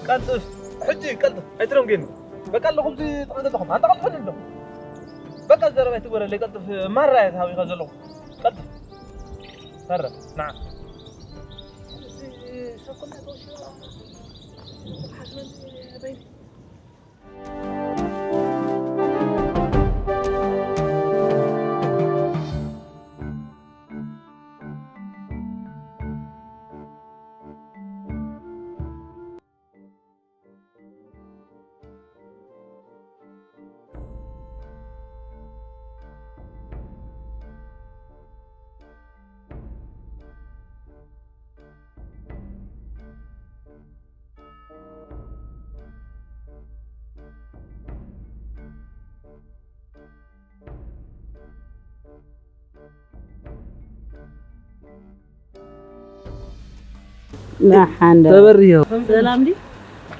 ቀልጥፍ፣ ሕጂ ቀልጥፍ፣ ኣይትደንጉየኒ። በቃ ኣለኹም፣ እዚ ጥቕሚ ዘለኹም፣ ኣንታ ቀልጥፈኒ እንዶ። በቃ ዘረባ ኣይትግበረለይ፣ ቀልጥፍ፣ ማራ እየ ተሃዊኸ ዘለኹ። ቀልጥፍ። ማራ፣ ንዓ። እዚ ሰብ ኩላ ተወሲኑ፣ ሓስበኒ፣ በይኒ። ንሓንደ ተበርዮ። ሰላም ዲ?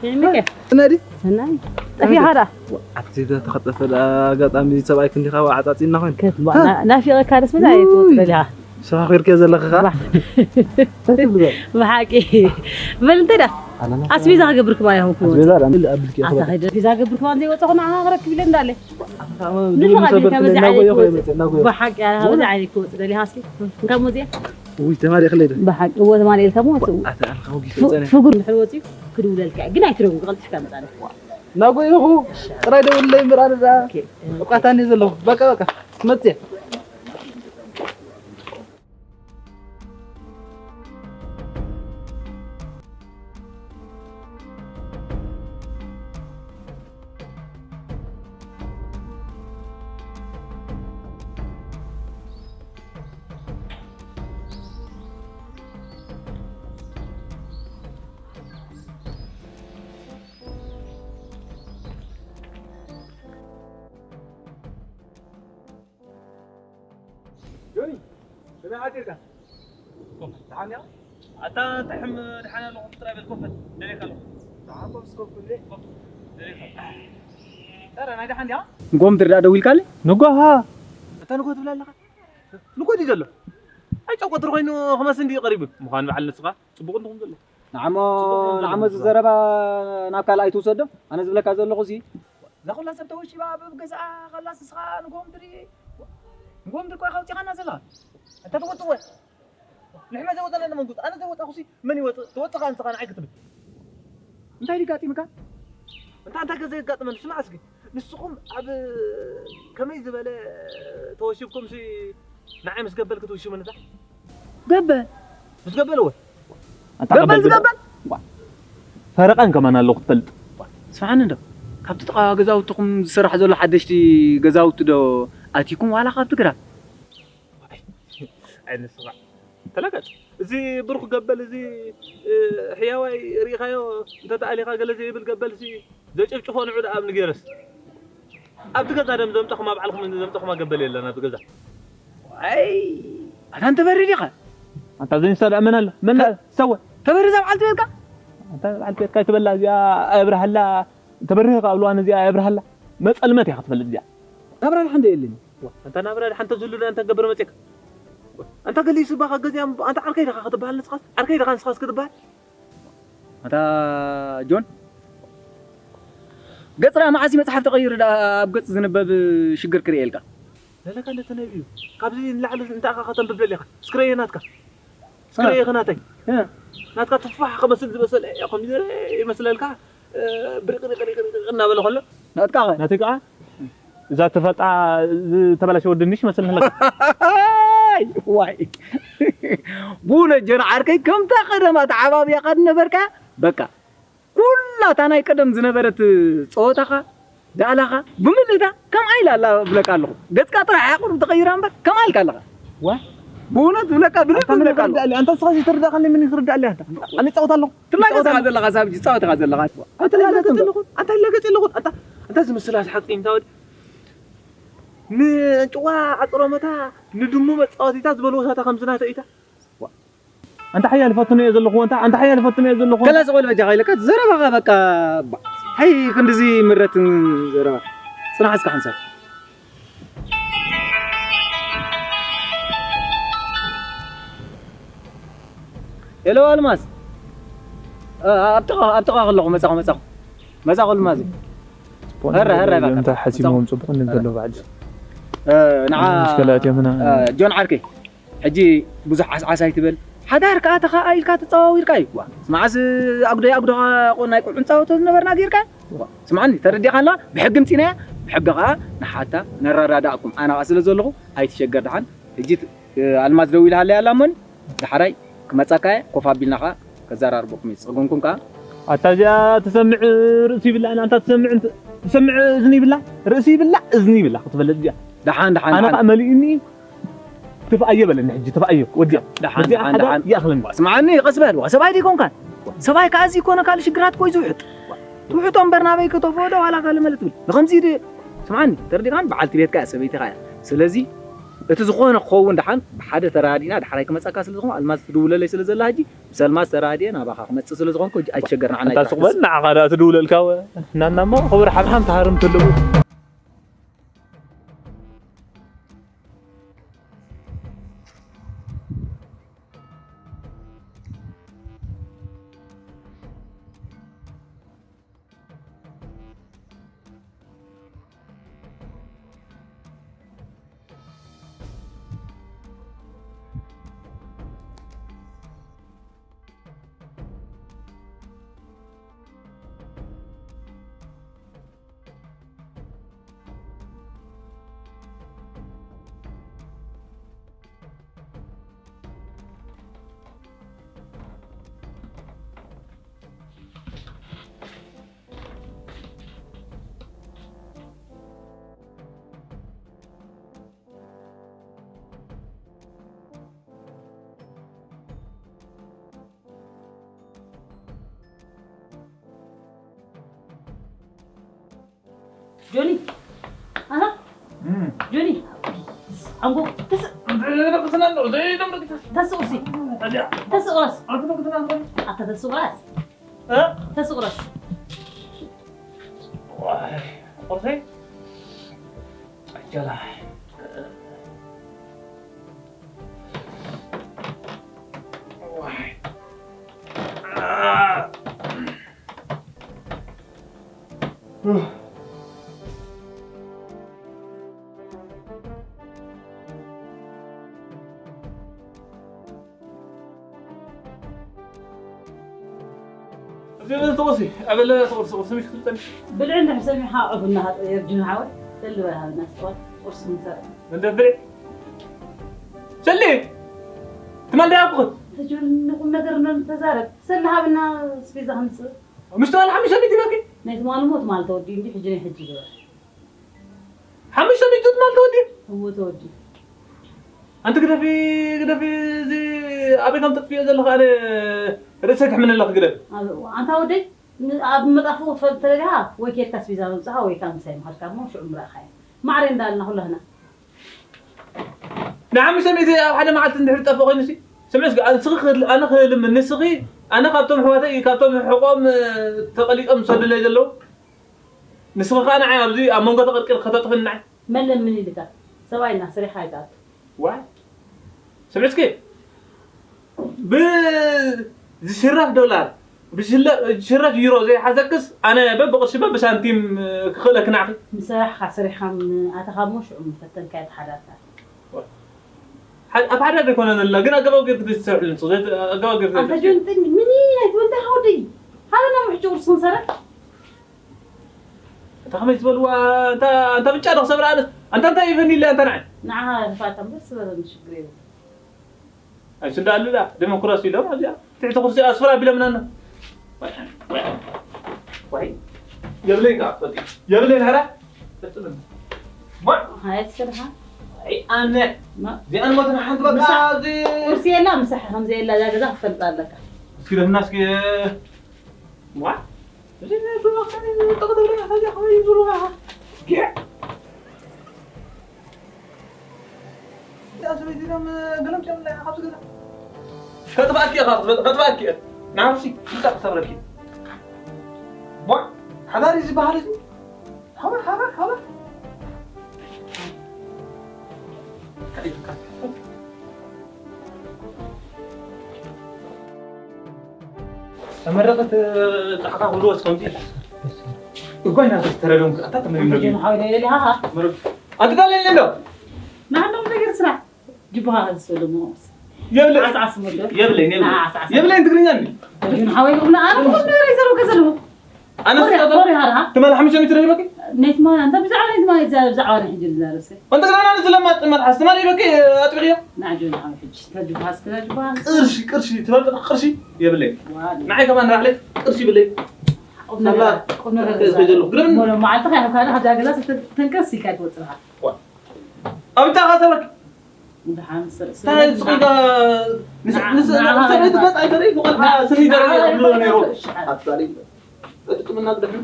ከመይ ከ? ነዲ? ሰናይ። ጠፊኻ ዳ? ኣብቲ ተኸጠፈ ዳ ኣጋጣሚ ሰብኣይ ክንዲኻ ዓጻጺና ኮይን። ከት ባ-፣ ና-፣ ናፊቐካ ደስ መዛ ኣይትወጽእ ደሊኻ። ሰኻኺርክዮ ዘለኺ ኸኣ? ባ-፣ እንታይ ትብሎ? ብሓቂ። በል እንታይ ዳ? ኣስቤዛ ክገብርክ ባይ ኣኹ ክወጽእ። ኣስቤዛ ዳ? ኣታ ከይደ ኣስቤዛ ክገብርክ ባን ዘይወጸኹ ንዓኻ ክረክብ ኢለ እንዳለ። ንፍቓድ ኢልካ በዚ ዓይነት ክወጽእ። ብሓቂ፣ ኣነ በዚ ዓይነት ክወጽእ ደሊኻ እስኪ። እንካ ሞዚያ? ውይ፣ ተማሊእክለይ ዶ? ብሓቂ፣ እወ፣ ተማሊእልካ ሞ ወጽእ። ኣታ ኣልካ ወጊስ ፍ-፣ ወጸነ። ፍጉር እንድሕር ወጽዩ ክድውለልካ እየ። ግን ኣይትደውል፣ ቀልጢፍካ ምጻለይ። ናጎ ኢኹ፣ ጥራይ ደውለይ እምበር ኣነ ደኣ ኦኬ። እቋታኒ ዘለኹ። በቃ፣ በቃ፣ መጽየ። ጆኒ፣ ከመይ ሓዲርካ? ኮፍ፣ ደሓን ዲኻ? ኣታ እንታይ ሕም፣ ደሓን ኣለኹ ጥራይ በል፣ ኮፍ በል፣ ደልየካ ኣለኹ። ደሓን ኮፍ እስከ ኩሉ። ኮፍ፣ ደልየካ ኣለኹ። ኧረ ናይ ደሓን ዲኻ? ንጎምድር ደኣ ደዊልካለይ? ንጎ፣ ሃ። ኣታ ንጎ ትብል ኣለኻ? ንጎ ድዩ ዘሎ? ኣይ ጨው ቀትሪ ኮይኑ ክመስል እንድዩ ቀሪቡ። ምዃን በዓል ንስኻ ጽቡቕ እንድኹም ዘሎ። ንዓሞ፣ ጽቡቕ እንድኹም ንዓሞ ዘሎ። ዝዘረባ ናብ ካልእ ኣይትውሰዶ። ኣነ ዝብለካ ዘለኹ እዚ እዛ ኩላ ሰብ ተወሺባ ኣብ ገዝኣ ከላስ ንስኻ ንጎምድሪ፣ ንጎምድሪ እኮ ኢኻ ኣውጺኻና ዘለኻ። ኣንታ ትወጽእ ወይ? ንሕና ዘይወጸና ንመን ጉድ? ኣነ ዘይወጻኹሲ መን ይወጽእ? ትወጽእ ከኣ ንስኻ ንዓይ ክትብል። እንታይ ድዩ ጋጢምካ? እንታ እንታይ ከ ዘየጋጥመኒ? ስማዕ እስኪ። ንስኹም ኣብ ከመይ ዝበለ ተወሺብኩምሲ ንዓይ ምስ ገበል ክትውሽሙኒ እታ? ገበል? ምስ ገበል እወ። ኣታ ገበል ገበል ዝገበል? ዋ። ፈረቓን ከማን ኣለኹ ትፈልጥ። ስምዓኒ እንዶ፣ ካብቲ ጥቓ ገዛውትኹም ዝስራሕ ዘሎ ሓደሽቲ ገዛውቲ ዶ ኣቲኩም ዋላ ካብቲ ግራት? ኣይ ንስኻ ተላገጽ። እዚ ብሩኽ ገበል እዚ፣ እ፣ ሕያዋይ ርኢኻዮ እንተተኣሊኻ ገለ ዘይብል ገበልሲ ዘጨፍጭፎ ንዑ ደኣ ኣብ ንጌረስ። ኣብቲ ገዛ ደም ዘምጻኹማ ባዕልኹም ዘምጻኹማ ገበል የለን ኣብቲ ገዛ። ኣይ፣ ኣታ እንተ በሪ ዲኻ? ኣንታ ዘይንሳ ደኣ መን ኣሎ? መን ደኣ? ሰወ። ተበሪ እዛ በዓልቲ ቤትካ? ኣንታ በዓልቲ ቤትካ ኣይትበላ እዚኣ፣ ኣብርሃላ፣ ተበሪህ ካብ ልዋን እዚኣ ኣብርሃላ። መጸልመት እያ ክትፈልጥ እዚኣ። ናብራ ደሓን ዶ የለን? ኣንታ ናብራ ደሓን ተዝህሉ ደኣ እንታይ ትገብር መጺእካ? ኣንታ ገሊሱ ባኻ ገዚኣ፣ ኣንታ ዓርከይ ዲኻ ክትበሃል ንስኻስ? ዓርከይ ዲኻ ንስኻስ ክትበሃል? ኣታ ጆን፣ ገጽ ደኣ መዓስ እዩ መጽሓፍ ተቐይሩ ደኣ ኣብ ገጽ ዝንበብ ሽግር ክርእየልካ? ለለካ ነቲ ነቢዩ፣ ካብዚ ንላዕሊ እንታይ ኢኻ ከተንብብ ደሊኻ? እስኪ ርእየ ናትካ። እስኪ እ። ርእየ ናተይ። እ። ናትካ ትፋሕ ክመስል ዝበሰለ ኮሚደረ ይመስለልካ? እ፣ ብሪቕ ሪቕ ሪቕ ሪቕ እናበለ ከሎ? ናትካ ኸ? ናተይ ከኣ እዛ ተፈልጣ ዝተበላሸወ ድንሽ ይመስል ኣለካ። ዋይ። ብእውነት ጀን ዓርከይ ከምታ ቀደማ ተዓባብያኻ ዝነበርካ በቃ ኩላ እታ ናይ ቀደም ዝነበረት ጸወታኻ፣ ዳእላኻ፣ ብምልእታ ከምኣ ኢላ ኣላ እብለካ ኣለኹ። ገጽካ ጥራሕ ኣያ ቁሩብ ተቐይራ እምበር፣ ከምኣ ኢልካ ኣለኻ። ዋ። ብእውነት እብለካ፣ ብልቢ ኣንታ መን እብለካ ኣለኹ። ክርዳእ ኣለይ? ኣንታ ንስኻ ዘይተረዳእካኒ መን ክርዳእ ኣለይ ኣንታ? ኣነ እጻወት ኣለኹ። ትላገጽ እጻወት ኢኻ ኣለኹ። ዘለኻ፣ ሳብ እጻወት ኢኻ ዘለኻ። ኣይትላገጽ እምበር። ኣለኹ። ኣንታ ይላገጽ ኣለኹ። ኣንታ፣ ኣንታ ዝምስላ ሓቂ እንታ ወዲ። ንጭዋ ዓጽሮመታ፣ ንድሙ መጻወቲታ ዝበልዎ ሳታ ከም ዝናተ ኢታ። ኣንታ ሓያል ፈትኖ እየ ዘለኹ፣ ኣንታ፣ ኣንታ ሓያል ፈትኖ እየ ዘለኹ። ከላስ ቆል በጃኻ ኢለካ ዘረባኻ በቃ፣ ባ-፣ ሓይ ክንድዚ ምረትን ዘረባ። ጽናሕ እስከ ሓንሳብ። ሄሎ ኣልማዝ። እ፣ ኣብ ጥቓ፣ ኣብ ጥቓ ከለኹ መጻኹ፣ መጻኹ። መጻኹ ልማዚ። ሀረ፣ ሀረ፣ በቃ። እንተ ሓሲቦም ጽቡቕ እንደ ዘሎ ባዕዲ። እ፣ ንዓ፣ ምሽከላት እዮም፣ ና። እ፣ ጆን ዓርከይ፣ ሕጂ ብዙሕ ዓስዓስ ኣይትበል። ሓዳር ከኣ ተኸኣኢልካ ተጸዋዊርካ እዩ። ዋ፣ ስማዕስ ኣጉዶ፣ ኣጉዶ ናይ ቁልዑ ንጻወቶ ዝነበርና ጌርካ። ዋ፣ ስማዕኒ፣ ተረዲእካ ኣለኻ? ብሕጊ ምጺናያ፣ ብሕጊ ከኣ ንሓታ ነረዳድኣኩም። ኣነ ከኣ ስለ ዘለኹ ኣይትሸገር ደሓን። ሕጂ እ፣ ኣልማዝ ደው ኢላ ሃለያ ኣላ እሞኒ፣ ዳሕራይ ክመጻካ እየ፣ ኮፍ ኣቢልና ኸኣ ከዘራርበኩም እየ። ጸገምኩም ከኣ ኣታ እዚኣ ትሰምዕ ርእሲ ይብላ፣ ኣንታ ትሰምዕ እንት-፣ ትሰምዕ እዝኒ ይብላ፣ ርእሲ ይብላ፣ እዝኒ ይብላ ክትበለጽ እዚኣ። ደሓን፣ ደሓን፣ ኣነ ደሓን። ከኣ መሊእኒ እዩ። ተፋእየ በለኒ ሕጂ፣ ተፋእየ፣ ወዲኣ። ደሓን፣ እዚኣ ደሓን፣ ሓደ ደሓን። ይኣኽለኒ። ስምዓኒ፣ ቀስ በል፣ ዋ፣ ሰብኣይ ዲኮንካን? ሰብኣይ ከኣ እዚ ይኮነ ካልእ ሽግራት ኮይ ዝውሕጥ። ትውሕጦ እምበር ናበይ ከተፍኦ ዶ ዋላ ካልእ መለ ትብል። ንኸምዚ ድ-፣ ስምዓኒ፣ ተረዲኻን? በዓልቲ ቤትካ እያ፣ ሰበይትኻ እያ። ስለዚ እቲ ዝኾነ ክኸውን ደሓን ብሓደ ተረዳዲእና ዳሕራይ ክመጸካ ስለ ዝኾንኩ፣ ኣልማዝ ትድውለለይ ስለ ዘላ ሕጂ፣ ምስ ኣልማዝ ተረዳዲኤ ናባኻ ክመጽእ ስለ ዝኾንኩ፣ ሕጂ ኣይትሸገር፣ ንዓና እንታ ሱቕ ኣይትሓስስ። በል፣ ንዓኻ ደኣ ትድውለልካ ወ-፣ ናናሞ ክብሪ ሓብሓም ተሃርም ተለዉ። ጆኒ፣ ኣና፣ እም። ጆኒ፣ ኣንጎ፣ ተስ-፣ ዘይደምርግታ፣ ዘይደምርግታ። ተስቑሲ። ኣዲያ። ተስቑረስ። ኣንተ ደምርግታ፣ ኣንተ። ኣታ ተስቑረስ። እ? ተስቑረስ። ዋይ፣ ቁርሲ? ኣጀላ። ዋይ። እዚ ተወሲ፣ ኣበለ ተወሲ፣ ተወሲ ምሽ ክትጠን። ብልዕ እንድሕር ሰሚዕኻ ዕቡና የርጅኑ ሓወይ፣ ሰሊ በል ሃብና ስጥዋት፣ ቁርሲ ምሰር። እንደ ብልዕ። ሰሊ! ትማል ዳይ ኣኩኽት? ተጆን ንቁም ነገር ነው ተዛረብ። ሰሊ ሃብና ስቤዛ ከምጽእ። ምሽ ትማል ሓሙሽተ ሚእቲ በቂ? ናይ ትማል ሞ ትማል ተወዲኡ እንዲ ሕጂ ናይ ሕጂ ግበር። ሓሙሽተ ሚእቲ ትማል ተወዲኡ? እዎ ተወዲኡ። ኣንቲ ግደፊ፣ ግደፊ፣ እዚ ኣበይ ከም ተጥፍዮ ዘለኻ ኣነ ርእሰይ ትሕምኒ ኣለኺ ግደፊ። ኣብ-፣ ኣንታ ወደይ፣ ን-፣ ኣብ መጣፉ ክትፈልጥ ተደሊኻ ወይ ኬድካ ኣስቤዛ ምብጽሓ ወይ ከኣ ምሳይ ምኸድካ እሞ ሽዑ ምረኣኻዮ። ማዕረ እንዳልና ኩላህና። ንሓሙሽተ ሚእቲ ኣብ ሓደ መዓልቲ እንድሕር ዝጠፍእ ኮይኑሲ፣ ስምዒ እስኪ፣ ኣነ ንስኺ ክል-፣ ኣነ ክልምን፣ ንስኺ፣ ኣነ ካብቶም ኣሕዋተይ፣ ካብቶም ሕቖም፣ እ፣ ተቐሊጦም ዝሰዱለይ ዘለዉ፣ ንስኺ ከኣ ንዓይ ኣብዚ ኣብ መንጎ ተቐልቂልኪ ከተጥፍእኒ ንዓይ? መን ለምን ኢልካ? ሰብኣይና ስሪሕኻ ኣይትኣቱ። ዋይ? ስምዒ እስኪ፣ ብዝሽረፍ ዶላር፣ ብዝሽለ-፣ ዝሽረፍ ዩሮ ዘይሓዘክስ፣ ኣነ በብቕርሺ በብሳንቲም ክኽእለኪ ናዕኺ። ምሰራሕኻ ሰሪሕኻ ም-፣ ኣተኻ እሞ ሽዑ ምፈተንካዮ ተሓዳርካ። ሓ-፣ ኣብ ሓዳር ዘይኮነ ዘለና፣ ግን ኣገባብ ጌርኪ ዘይትሰርሕሉ ንስኺ፣ ዘይት-፣ ኣገባብ ጌርኪ ኣንተ ዘይትሰርሕሉ። ጆን፣ ጥን-፣ ምን ኣይትበል ደሓ ወደይ። ሃበና ምሕጂ ቁርሲ ክንሰርሕ። እታ ከመይ ዝበልዋ፣ እንታ፣ እንታ ብጫ ዶ ክሰብራ ኣነስ፣ ኣንታ እንታይ ይፈኒ ኢለ ኣንታ ንዓይ? ንዓኻ ክፋታ እምበር ስበረኒ ሽግር የብሉን። ኣይ፣ ስንዳ ኣሉ ዳ፣ ዴሞክራሲ ኢሎም ኣብዚኣ፣ ትሕቲ ኩርሲ ኣስፍር ኣቢሎምና እና። ዋይ፣ ዋይ፣ ዋይ። የብለይ ከኣ፣ ፈጢ። የብለይ ናህራ። ፈጥነን። ዋ። ሃየት ስርሓ። ኣይ፣ ኣነ። ማ? እዚኣን ሞትና ሓንቲ በቃ፣ ምሳሕ። እዚ ቁርሲ የላ፣ ምሳሕ፣ ከምዚ የላ፣ እዛ ገዛ ክትፈልጣ ኣለካ። እስኪ ደህና፣ እስኪ። ዋ። እዚ ናይ ብሎክ፣ እዚ ጠቕጠቕ፣ እዚ ከመይ ይብሉ፣ ዋ። ጌ። እዛ ሰበይቲ ደም ገለምጨም ናይ ካብዚ ገዛ። ከጥፍኣኪ እየ፣ ከጥፍኣኪ እየ። ንዓኽሲ፣ እንታይ ክሰብረኪ? ቧዕ፣ ሓዳር እዩ ዝበሃል እዚ። ሓባ፣ ሓባ፣ ሓባ። ተመረቐት ጻዕካ ኩሉ ወስከምቲ። እኳ ኢና ተረዶም ኣታ ተመሪም። ሓወይ ለይሊ ሃሃ። ኣንቲ ጋር ለይሊ ዶ? ንዓንዶም ነገር ስራሕ። ጅብሃ ዝሰለሙ። የብለ-፣ ዓስዓስ መገብ። የብለይን፣ የብለይን። ዓስዓስ። የብለይን ትግርኛ እንዲ? ግን ሓወይ ይብላ፣ ኣነ ኩሉ ነገር ይዘረው ከዘለሙ። ኣነ ኮሪ፣ ስለ ኮሪ ሃራ። ትማሊ ሓሙሽተ ሚእቲ ረኺበኪ? ናይ ትማሊ፣ ኣንታ ብዛዕባ ናይ ትማሊ፣ ብዛ-፣ ብዛዕባ ናይ ሕጂ ዝዛረብ እስከ። ኣንተ ግና ኣነ ዝለማ ጥመት ሓስ ትማሊ ይበኪ ኣጥቢቕዮ? ንዓጆ ንዓው ሕጂ፣ ተጅብሃ እስከ ተጅብሃ። ቅርሺ፣ ቅርሺ፣ ትፈልጥ ቅርሺ? የብለይን። ዋላ። ንዓይ ከማን ንባዕለይ ቅርሺ ይብለይ። ቁም ነገር፣ ሳላ ቁም ነገር ተዘሎ። ግርም። ሞሎ መዓልቲ ከ ኣብ ካለ ካብዛ ገዛ ተንቀስ ኢልካ ትወጽእ ኢኻ። ዋ። ኣብ እንታይ ኢኻ ሰብረክ? እንታይ ስቕ ኢልካ ንስ-፣ ንስ-፣ ንዓኻ ንሰበይቲ ገጽ ኣይተርኢ፣ ብቆልዓ ስኒ ተርኢ ይብልዎ ነይሩ። ኣፍቃሪ። እቲ ጥምና ግደፍን።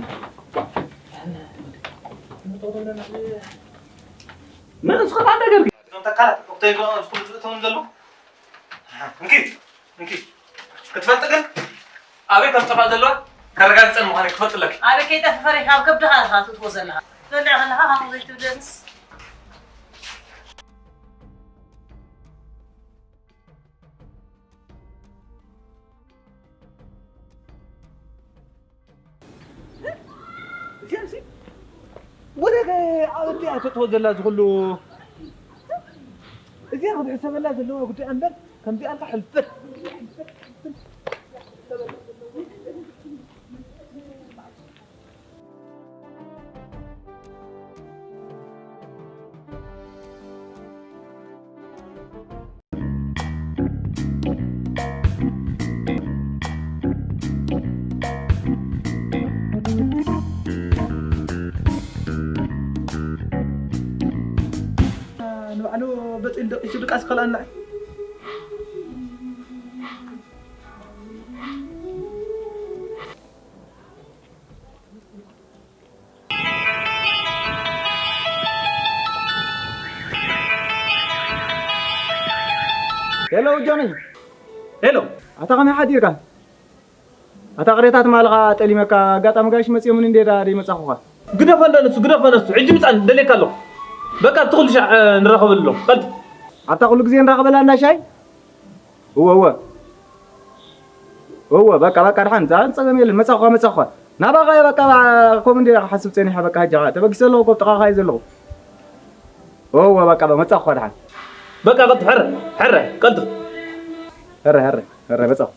ምን እስኻ ነገር እዞም ተካላት ወቅታዊ ዝኹሉ ዝእተውን ዘለዉ? እንኪ፣ እንኪ። ክትፈልጥ ግን ኣበይ ከም ዝጠፍኣ ዘለዋ ከረጋግጸን ምዃነይ ክፈልጥ ኣለኪ። ኣበይ ከይጠፍእ ፈሪኻ ኣብ ከብድኻ ኢኻ ትእትዎ ዘለኻ። ትበልዕ ከለኻ ከምኡ ዘይትብለንስ። እዚኣሲ ወደ ኣበደ ኣተጥፎ ዘላ ዝኹሉ እዚኣ ክትሕሰበላ ዘለዋ ጉዳይ እምበር ከምዚኣ ኢልካ ሕልፈት ንባዕሉ በጢል ደቂሱ ድቃስ ከልኣና። ሄሎ ጆኒ። ሄሎ። ኣታ ከመይ ሓዲርካ? ኣታ ቅሬታ ትማልኻ ጠሊመካ፣ ኣጋጣሚ ጋሽ መጺኦምን እንዴ ዳ ደይመጻኹኻ? ግደፎ እንዶ ንሱ፣ ግደፎ ንሱ። ሕጂ ምጻእ ደልየካ ኣለኹ። በቃ፣ እቲ ኩሉ ሻዕ፣ እ፣ ንራኸበሉ ኣለኹ። ቀልጥ። ኣብታ ኩሉ ግዜ ንራኸበላ እንዳ ሻይ? እወ፣ እወ። እወ፣ በቃ፣ በቃ፣ ደሓን። ዛ ጸገም የለን። መጻኹኻ፣ መጻኹኻ። ናባኻ እየ፣ በቃ፣ ከምኡ እንዴ ክሓስብ ጸኒሐ፣ በቃ፣ ሕጂ ኸኣ ተበጊሰ ኣለኹ፣ እኮ ጥቓኻ እየ ዘለኹ። እወ፣ በቃ፣ መጻኹኻ ደሓን። በቃ፣ ቀልጥፍ፣ ሕረ፣ ሕረ፣ ቀልጥፍ። ሕረ፣ ሕረ፣ ሕረ፣ መጻኹ።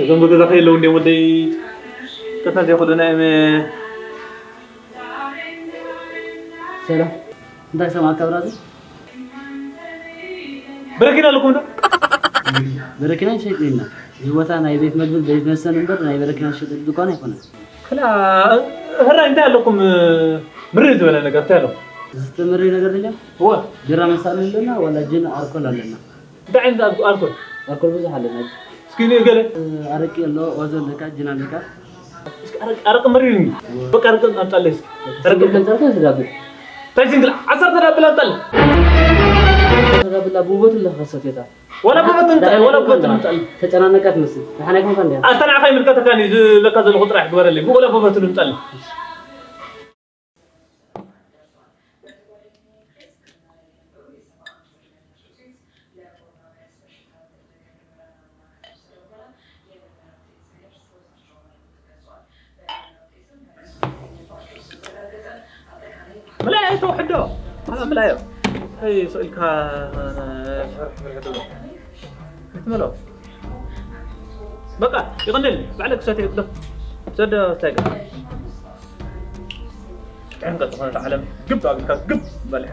እዞም ብገዛኸ የለዉ እንድዮም ወደይ? ቀትናት ዘይኮነ ናይ መ-፣ ሰላም። እንታይ ሰማዕካ ብራዘር? በረኪና ኣለኩም ዶ? በረኪና ይሸይጥ ኢና። እዚ ቦታ ናይ ቤት መግብን ቤት መስተን እምበር ናይ በረኪና ዝሸጠሉ ድኳን ኣይኮነን። ክላ-፣ ህራይ እንታይ ኣለኩም? ምርር ዝበለ ነገር እንታይ ኣለኩም? ዝስተ ምርር ነገር ድልያ? እወ። ቢራ መሳሊ ኣለና ዋላ ጅን ኣልኮል ኣለና? እንታይ ዓይነት ኣልኮ-፣ ኣልኮል? ኣልኮል ብዙሕ ኣለና። እስኪ ንገለ። ኣረቂ ኣሎ፣ ኦዞ ኣለካ፣ ጅን ኣለካ። እስኪ ኣረቂ፣ ኣረቂ መሪርኒ። በቃ ኣረቂ ኣምጣለይ እስኪ። ኣረቂ ሲንግል ከምጻልካ ስጋብል። እንታይ ሲንግል? ዓሰርተ ዳብል ኣምጣለይ። ዓሰርተ ዳብል ብውበቱ ኣለካ ሰትየታ። ወላ ብውበቱ እንታይ፣ ወላ ብውበቱ እንታይ? ኣምጣለይ። ተጨናነቃ ትመስል። ንሓና ይኮንካ እንዲያ። ኣታ ንዓኻ ይምልከተካኒ፣ ዝብለካ ዘለኹ ጥራሕ ግበረለይ። ወላ ብውበቱ ኣምጣለይ። ምልኣዮ ተውሕዶ። ኣላ ምልኣዮ። ኣይ፣ ስቕ ኢልካ፣ ፍርሕ፣ ፍርሕ ትብሎ። ክትመሎ። በቃ፣ ይቕንል። ባዕለ ክሰትዮ ግደፍ። ሰዶ፣ እንታይ ገ-፣ ጥዕምቀት ዝኾነት ዓለም ግብ ኣቢልካ፣ ግብ በል።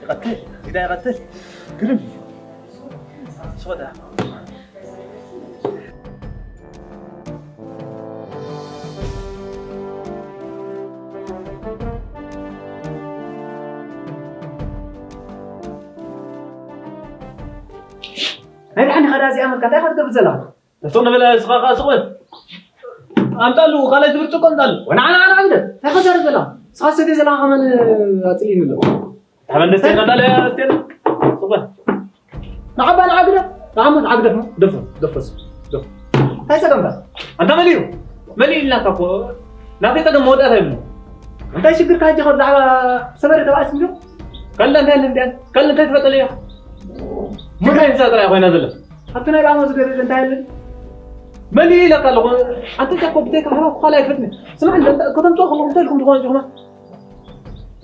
ይቐትል፣ ኢዳ ይቐትል። ግርም እዩ። ስወዳ። ናይ ደሓን ኢኻ ዳ እዚኣ መልካ እንታይ ኢኻ ትገብር ዘለኻ? ስቕ ንበል፣ ስኻ ኸኣ ስቕ በል። ኣምጣሉ፣ ካልኣይቲ ብርጭቆ ኣምጣሉ። ወንዓ፣ ንዓ፣ ንዓ ግደፍ። እንታይ ኸሳሪ ዘላ? ስኻ ሰትየ ዘለኻ ኸማን ኣጽልኢኒ ኣሎ። ታበን ደስቴ ነዳለ፣ ደስቴ። ስቕ በል። ንዓባ፣ ንዓ ግደፍ። ንዓሞ፣ ንዓ ግደፍ። ደፎ፣ ደፎ፣ ደፎ። ኣይጸገምካ። ኣንታ መሊኡ፣ መሊኡ ኢልናካ እኮ። ናተይ ጸገም መወዳእታ የብሉ። እንታይ ሽግርካ ሕጂ ካብ ብዛዕባ ሰበረ ተባዕስ እንዲዮ? ካልእ እንታይ ኣለ እንዲያ? ካልእ እንታይ ትፈጠለ ኢኻ? ሙዳይ እንስሳ ጥራይ ኮይና ዘላ። ኣብቲ ናይ ላሞ ዝገርድ እንታይ ኣለ? መሊኡ ኢለካ ኣለኹ። ኣንታ እኮ ብዘይካ ሓራ እኮ ካልእ ኣይፈልጥን። ስማዕ፣ እንተ-፣ ከተምጽኦ ከለኹም እንታይ ኢልኩም ትኾኑ ኢኹም?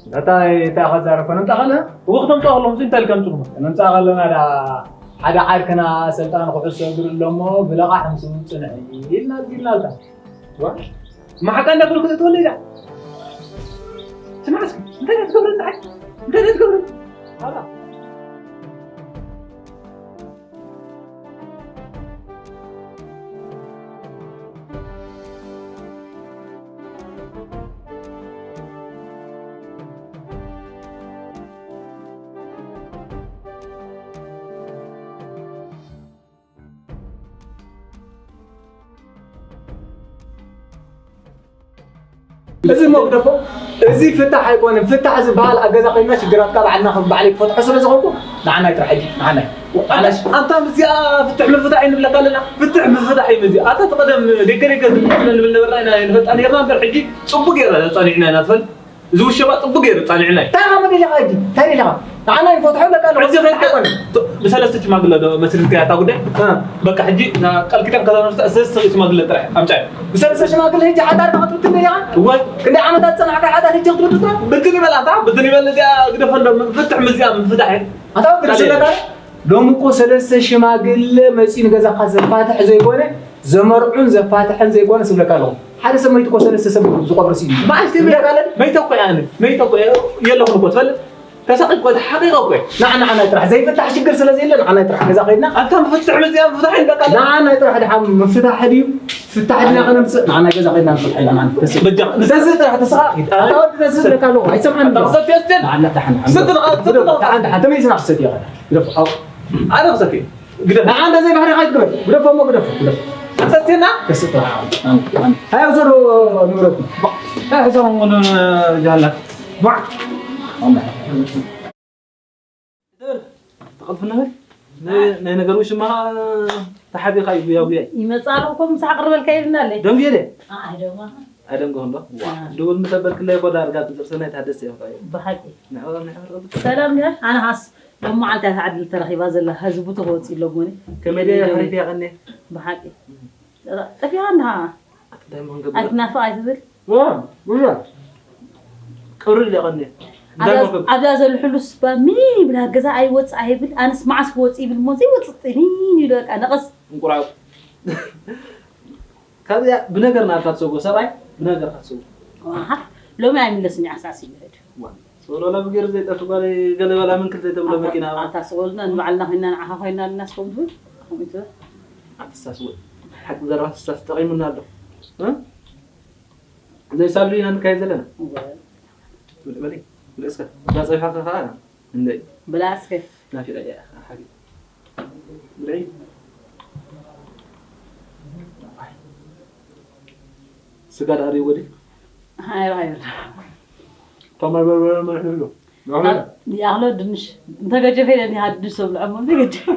እንታይ፣ እንታይ ኢኻ ትዛረብ? ከነምጻእ ከለና? እወ፣ ክተምጽኦ ከለኹም እንታይ ኢልካ ኣምጽኹም? ከነምጻእ ከለና ደኣ ሓደ ዓርክና ኣሰልጣኒ ኩዕሶ እግሪ ኣሎ እሞ ብለቓሕ ምስኡ ጽንሕ ኢልና ኣዚዝናልካ። ዋ፣ መሓቃ እንዳበልኩ ተእትወለይ ደኣ። ስማዕ እስኪ፣ እንታይ ደኣ ትገብረኒ ደሓይ? እንታይ ደኣ ትገብረኒ? ኣታ። እዚ መግደፎ፣ እዚ ፍታሕ ኣይኮነን። ፍታሕ ዝበሃል ኣብ ገዛ ኮይንና ሽግራትካ ባዕልና ከም ባዕለይ ክፈትሖ ስለ ዝኾንኩ፣ ንዓናይ ጥራሕ ሕጂ፣ ንዓናይ። ንዓናይ። ኣንታ ምስዚኣ ፍትሕ ምፍታሕ እዩ ንብለካ ኣለና። ፍትሕ ምፍታሕ እዩ ምስዚኣ። ኣታ ተቐደም ደገ ደገ ዝብል ንብል ነበርና ኢና ንፈልጣ ነርና እምበር፣ ሕጂ ጽቡቅ ገይረ ጸኒዕና ኢና ትፈልጥ። እዚ ውሸባ ጽቡቅ ገይሩ ጻኒዕና እዩ። እንታይ ኢኻ መደለኻ ሕጂ? እንታይ ደለኻ? ንዓና ይፈትሖ ኣለካ ኣለኹ። ሕጂ ከይድካ ኣይኮነን። ቶ-፣ ብሰለስተ ሽማግለ ዶ መስሪትካያ እታ ጉዳይ? እ። በቃ ሕጂ እዛ ቃል ኪዳን ከተመርታ ሰለስተ ሽማግለ ጥራሕ ኣምጻእ። ብሰለስተ ሽማግለ ሕጂ ሓዳር ክትብትን ደለኻ? እወ። ክንደይ ዓመታት ጸናሕካ ሓዳር ሕጂ ክትብትን? ብትን ይበል ኣታ፣ ብትን ይበል እዚኣ ግደፈ እንዶ ፍትሕ ምስዚኣ ምፍታሕ እዩ። ኣታ ወዲ ቃል ስለካ የለን። ሎሚ እኮ ሰለስተ ሽማግለ መጺኡ ንገዛኻ ዘፋትሕ ዘይኮነ፣ ዘመርዑን ዘፋትሕን ዘይኮነ ስብለካ ኣለኹ። ሓደ ሰብ መይቱ እኮ ሰለስተ ሰብ ዝቆብር ስኢኑ። መዓልቲ ስብለካ ኣለን። መይተ እኮ እየ ኣነ። መይተ እኮ እየ። የለኹን እኮ ትፈልጥ። ተሳቒ እኮ፣ ተሓቒቐ እኮ እየ። ንዓ፣ ንዓ ናይ ጥራሕ ዘይፍታሕ ሽግር ስለ ዘየለ፣ ንዓ ናይ ጥራሕ ገዛ ከይድና። ኣንታ ምፍትሕ መዚኣ ምፍታሕ ይበቃ ኣለ። ንዓ ናይ ጥራሕ ድሓን ምፍታሕ ድዩ? ፍታሕ ድና ከነምጽእ? ንዓ ናይ ገዛ ከይድና ንፍትሕ ኢና፣ ንዓ። ተስእ። በጃ። ተስእ ጥራሕ፣ ተስእ። ኣታ ወዲ ተስእ ዝብለካ ኣለኹ። ኣይሰምዓን። ኣታ ክሰትዮ እስቲ። ንዓ፣ ንዓ፣ ድሓን፣ ድሓን። ክሰትዮ፣ ክሰትዮ። ድሓን፣ ድሓን። ተመይዝና ክሰትዮ። ግደፍ፣ ኣው። ኣነ ክሰትዮ። ግደፍ። ንዓ እንተ ዘይባህሪ ከይትግበር። ግደፎ እሞ ግደፎ፣ ግደፎ። ኣንተ ስቴና? ተስጥራ። ኣን-፣ ኣን-፣ ሃያ ብሰሩ ንብረቱ። ሃያ ብሰሩ ጃላት። ቧዕ። ተቐልፍ ነበር? ናይ፣ ናይ ነገር ውሽማ ተሓቢኻ እዩ ጉያ ጉያ። ይመጽእ ኣሎ እኮ ምሳሕ ቅርበልካ ኢልና ኣለይ። ደንጉየ ድየ? ኣይ ደማ። ኣይደንጎ እንዶ። ዋ። ኣይ። ድውል ምተበልክለይ እኮ ዳርጋ ብጥርሰናይ ታደሰ ይኸፋ እዩ። ብሓቂ። ንዕወት፣ ንዕወት። ሰላም ድያ? ኣነ ሃስ ሎም መዓልቲ እያ ታዕድል ተረኺባ ዘላ፣ ህዝቡ ተወፂ ኣሎ ሞኒ። ከመይ ድያ ሓሪፍ እያ ቀኔ? ብሓቂ። ጠፊኻ እንድኻ? እንታይ መሆን ገብር? ኣይትናፍቕ ኣይትብል? ዋ፣ ብዙሕ። ቅርብ ኢለ ቀኔ። እንታይ ኣብዛ፣ መሆን ገብር? ኣብዛ ዘሎ ሕሉስ ባ ሚን ይብል፣ ገዛ ኣይወፅእ ኣይብል፣ ኣነስ መዓስ ክወፅእ ይብል እሞ ዘይወፅእ ጥኒን ኢሉ በቃ ነቐስ። እንቁራብ። ካብዚኣ ብነገር ናብታ ትሰጎ ሰብኣይ ብነገር ካትሰጉ። ኣሃ፣ ሎሚ ኣይምለስን እዩ፣ ዓሳስ እዩ ዝሕድ። ዋ፣ ሶሎላ ብገይሩ ዘይጠፍ ጓል ገለ በላ ምንክል ዘይተብሎ ኣታ፣ መኪና። ኣታ ስቆልና ንባዕልና ኮይና ንዓኻ ኮይና ልናስ ከምኡ ትብል፣ ከምኡ ትብል። ኣትሳስ ወይ። ሓቂ ዘረባ ትሳስ ጠቒሙና ኣሎ። እ? ዘይሳሉ ኢና ንካየድ ዘለና። እወ። በሊ፣ በሊ፣ በሊ እስከ። እዛ ጸቢሓ ከ ከኣ እንደ ብላ እስከ። ናፊቐ እያ፣ ሓቂ። ብልዒ። ስጋ ደኣ ርኢዎ ድዩ? ሃይር፣ ሃይር። ከማይ በርበረ መልሕ ይብሎ። ኣብ-፣ ይኣኽሎ ድንሽ። እንተ ገጀፈ ኢለ እንዲኻ ድንሽ ተብልዖ እሞ፣ እንተ ገጀፈ።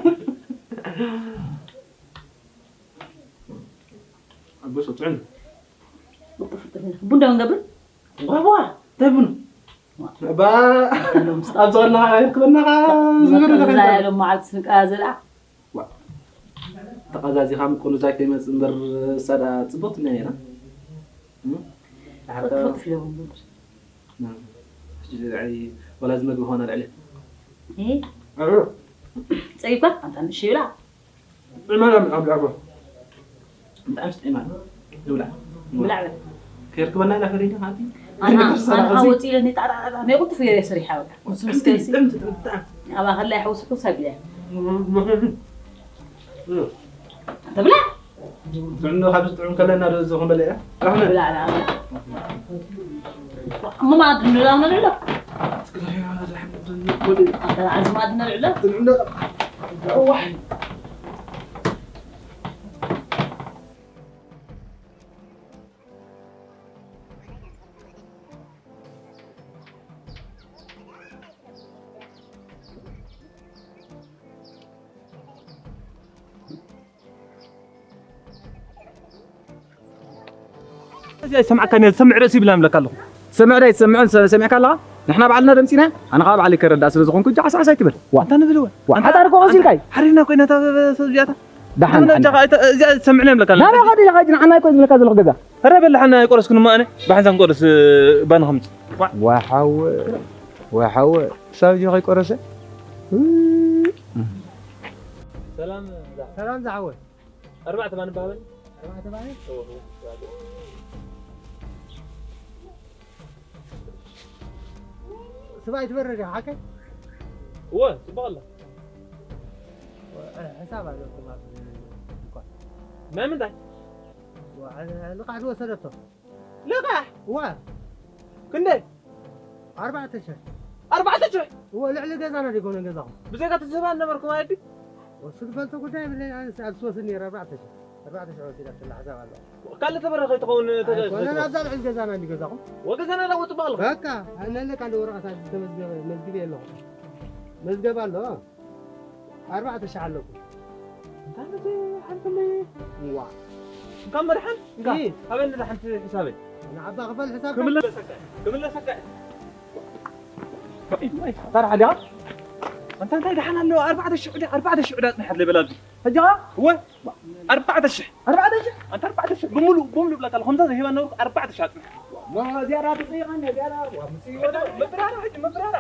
ኣቦ ሰጥዕን። ቡን ዶ ንገብር? ጓጓ፣ እንታይ ቡን? ዋ። እባ፣ ኣብዚ ከለኻ ኣይርክበናኻ፣ ዝብር እዛ ተኸይታ። ያለ መዓልቲ ስንቃ ዘልዓ። ዋ። ተቐዛዚኻ ምቁንዛይ ከይመጽእ እምበር፣ እሳ ደኣ ጽብቕቲ እያ ነይራ። እም? ሓታ ቅርጥፍ ኢሎም እምበር። እም። ሕጂ ኣይ፣ ወላ እዚ መግቢ ኾነ ልዕሊ። እ? ኣዑ። ጸይባ፣ ኣንታ ንእሽተይ ብላ። ጥዕመና ኣብ፣ ኣብ፣ ኣብ። ብጣዕሚ ጥዕማ። ንብላ። ብላዕ በል። ከይርክበና ኢና ፈሪና፣ ሓንቲ። ኣና፣ ኣና፣ ሓወፂ ኢለኒ፣ ጣዕ፣ ጣዕ፣ ጣዕ፣ ጣዕ፣ ናይ ቁልጥፍ ገይረ ሰሪሓ በቃ። ምስ፣ ምስ ጥዕምቲ፣ ከይሲ። ጥዕምቲ፣ ጥዕምቲ፣ ጥዕምቲ። ኣባ ከላይ ሓውስኩ ሰብ ኢለ። እም። ተብላ? ጥዕምቲ ካብ ዝጥዕም ከለና ዶ ዝኾን በለ እያ? ራሕመ። ብላዕ፣ ብላዕ፣ ብላዕ። እሞ ማለት ንብላ ንብላ። ኣታ ዓዝማ ንብላ። ጥዕምቲ። እዋይ። እዚ ኣይሰምዓካን እየ፣ ዝሰምዕ ርእሲ ይብላን እብለካ ኣለኹ። ሰምዕ ዶ ኣይትሰምዕን ሰ-፣ ሰሚዕካ ኣለኻ? ንሕና ባዕልና ደምፂና፣ ኣነ ከዓ ባዕለይ ከረድኣ ስለ ዝኾንኩ፣ እጃ ዓሳ ዓሳ ኣይትበል። ዋ። እንታይ ንብል እወ? ዋ፣ ሓዳር እኮ ቀሲልካ እዩ። ሓሪርና እኮ ኢና፣ እታ ሰብ እዚኣታ። ደሓን፣ እታ ደሓን። እጃ እዚኣ ትሰምዕና እብለካ ኣለኹ። ናበይ ኸዲ ኢኻ ሕጂ ንዓና እኮ ዝብለካ ዘለኹ ገዛ? ኧረ በላሓና ኣይቆረስኩን እሞ ኣነ፣ ብሓንሳብ ክቆርስ ባኒ ከምፅእ። ዋ። ዋሓው፣ ዋሓው፣ ክሳብ እጆ ከይቆረሰ። ሰላም፣ ሰላም ዝሓወይ። ኣርባዕተ ባኒ በሃበኒ። ኣርባዕተ ባኒ? እወ፣ እወ። ስባ ይትበረድ ሓቀ? እወ፣ ጽቡቕ ኣላ። ሕሳብ ኣለኩም ኣብ ድኳን። ናይ ምንታይ? ልቓሕ ዝወሰደቶ። ልቓሕ? እወ። ክንደይ? ኣርባዕተ ሽሕ። ኣርባዕተ ሽሕ? እወ፣ ልዕሊ ገዛና ዶ ይኮነ ገዛኹም? ብዘይካ እቲ ዝህባ ነበርኩም ኣየዲ? እሱ ዝፈልጦ ጉዳይ የብለይን፣ ኣነስ ኣብ ዝወስድ ነይረ ኣርባዕተ ሽሕ። ኣርባዕተ ሽሕ ወሲዳትላ ሕሳብ ኣለዋ። ካልእ ተበረ ከይትኸውን ተገ-፣ ኣይኮነን፣ ከይትኸውን። ኣብዛ ልዕሊ ገዛና እንዲ ገዛኹም? ወገዛና ዳ ወጥባ ኣለኹ። በቃ፣ ኣለካ እንደ ወረቐት ዝተመዝገበ መዝግብ የለኹም። መዝገብ ኣሎ። ኣርባዕተ ሽሕ ኣለኩም። እንታይ ነቲ ሓንትለይ? እዋ። እንካ መድሓን፣ እንካ። እ። ሃበኒ እዛ ሓንቲ ሕሳበይ። ንዓባ ክፈል ሕሳብ ክምለሰካ፣ ክምለሰካ። እንታይ ሓዲኣ? ኣንታ እንታይ ደሓን ኣለዋ? ኣርባዕተ ሽሕ ዕዳ፣ ኣርባዕተ ሽሕ ዕዳ ኣጽኒሓትለይ በላ ኣብዚ። ሕጂ ኸኣ? እወ። ኣርባዕተ ሽሕ። ኣርባዕተ ሽሕ? ኣንታ ኣርባዕተ ሽሕ ብምሉእ፣ ብምሉእ ብላካ ኣለኹ። ከምዛ ዝሂባ ነበርኩ ኣርባዕተ ሽሕ ኣጽኒሓ። እሞ ዝያዳ ትጥይቐኒ፣ ዝያዳ፣ ዋ፣ ምስ ይወዳ። መብራራ ሕጂ፣ መብራራ።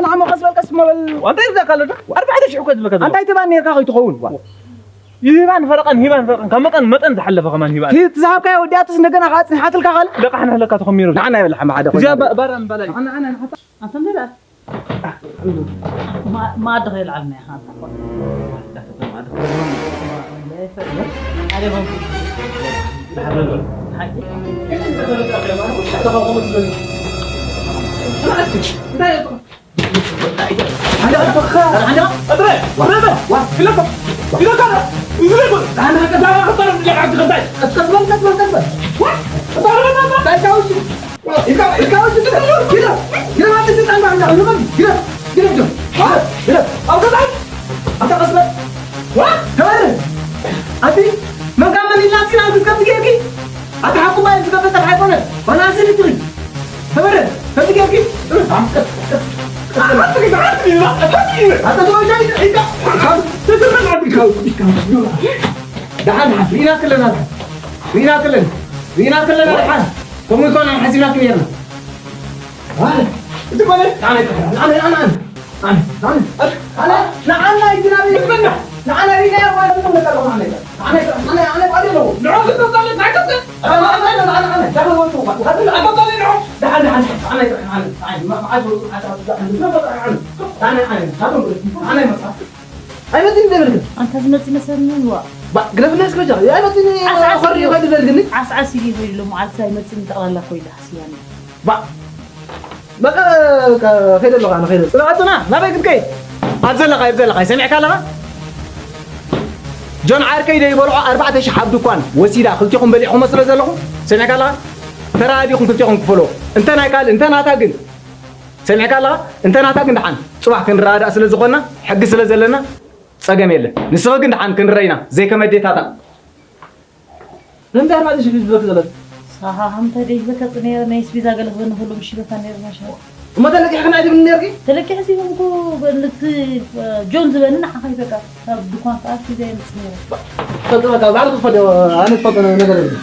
ንዓሞ ቀስ በል፣ ቀስ በል። ኣንታ ይብላካ ኣሎ ዶ? ኣርባዕተ ሽሕ እኮ ዝብለካ ዘሎ። ኣንታይ ትባን ነርካ ከይትኸውን? ዋ። ይህባን ፈረቐን፣ ይህባን ፈረቐን። ካብ መጠን፣ መጠን ዝሓለፈ ከማን ይህባን። እቲ ዝሃብካዮ ወዲኣትስ እንደገና ከዓ ጽኒሓትልካ ካልእ? ደቃ ሕና ህለካ ተኸሚሩ። ንዓና ይበል ሓማ ሓደ እዚኣ ኮይና። ባ-፣ ባራ ምባላ እዩ። ንዓና፣ ንዓና፣ ንዓና። ኣንተ እንደ ደኣ። ማ-፣ ማዕዶ ከይልዓልና ኢኻ። ኣቲ መን ካብ መን ኢልና ፂና ምስ ከምዚ ጌርኪ? ኣቲ ሓቁ ባይ ዝገበጠ ኣይኮነ። ዋላ ስሪ ትሪ። ተበረ፣ ከምዚ ጌርኪ? ኣቲ ተበጃይ ኢልካ። ደሓን፣ ደሓን፣ ሪኢና ክለና። ሪኢና ክለና። ሪኢና ክለና፣ ደሓን። ከምኡ ይኮና ሓሲብናኪ ነርና። ኣነ፣ እቲ ኮነ፣ ኣነ፣ ኣነ፣ ኣነ፣ ኣነ፣ ኣነ፣ ኣነ፣ ኣነ፣ ንዓና እዩ ዝናበይ። ንዓና እዩ ናይ ኣባላት ነው ለካ ነው፣ ንዓና እዩ። ንዓና እዩ፣ ንዓና እዩ፣ ንዓና እዩ፣ ባዶ ነው። ንዑ ክትወጣለት፣ ናይ ከብት። ኣነ፣ ኣነ፣ ኣነ፣ ኣነ፣ ዳግም ወጡ። ወጡ፣ ኣነ፣ ኣነ፣ ንዑ። ደሓን፣ ደሓን፣ ደሓን፣ ንዓና እዩ፣ ንዓና እዩ፣ ንዓና እዩ። መዓት ወጡ፣ ሓሳብ፣ ንዓና እዩ፣ ንዓና እዩ። ንዓና እዩ፣ ንዓና እዩ። ኣይመጽእን ደበልክ። ኣንታ ዝመጽእ ይመስለኒ ዋ። ባ፣ ግደፍና እስከ ጃ። ኣይመጽእን፣ ዓስዓስ ኮሪ እዩ። ይኸይድ ደልግኒ። ዓስዓስ እዩ ይኸይድ ሎ፣ መዓልቲ ኣይመጽእን፣ ጠቕላላ ኮይዳ ሓሲባኒ። ባ፣ በቃ፣ ከ-፣ ከይደ ኣለኹ፣ ኣነ ከይደ። ጽናዕ፣ ጽናዕ፣ ናበይ ክትከይድ? ኣብ ዘለኻ፣ ኣብ ዘለኻ፣ ሰሚዕካ ኣለኻ? ጆን ዓርከይ ደይበልዖ ኣርባዕተ ሽሕ ኣብ ድኳን ወሲዳ፣ ክልቲኹም በሊዕኹሞ ስለ ዘለኹም፣ ሰሚዕካ ኣለኻ? ተረዳዲኹም ክልቲኹም ክፈሎ። እንተ ናይ ካልእ፣ እንተ ናታ ግን፣ ሰሚዕካ ኣለኻ? እንተ ናታ ግን ደሓን፣ ጽባሕ ክንረዳዳእ ስለ ዝኾንና፣ ሕጊ ስለ ዘለና፣ ጸገም የለን። ንስኺ ግን ደሓን ክንረይና፣ ዘይከም ኣዴታታ። ንምንታይ ኣርባዕተ ሽሕ ዝብለኪ ዘለኪ? ሳኻ ከምተ ደይ በከጽ ነይረ፣ ናይ ስቢዛ ገለ ክበኒ ከሎ ምሽ በካ ነይረ ማሻ። እሞ ተለቂሕክን ኣይትብልኒ ነርኪ? ተለቂሕ ሲበንኩ፣ በልቲ ጆን ዝበኒ ንዓኻ ይበቃ። ካብ ድኳን ከኣ ስቢዛ የምጽእ ነይረ። ፈልጥ በቃ፣ ባዕልኺ ትፈልጥዮ፣ ኣነ ዝፈልጦ ነገር የለን።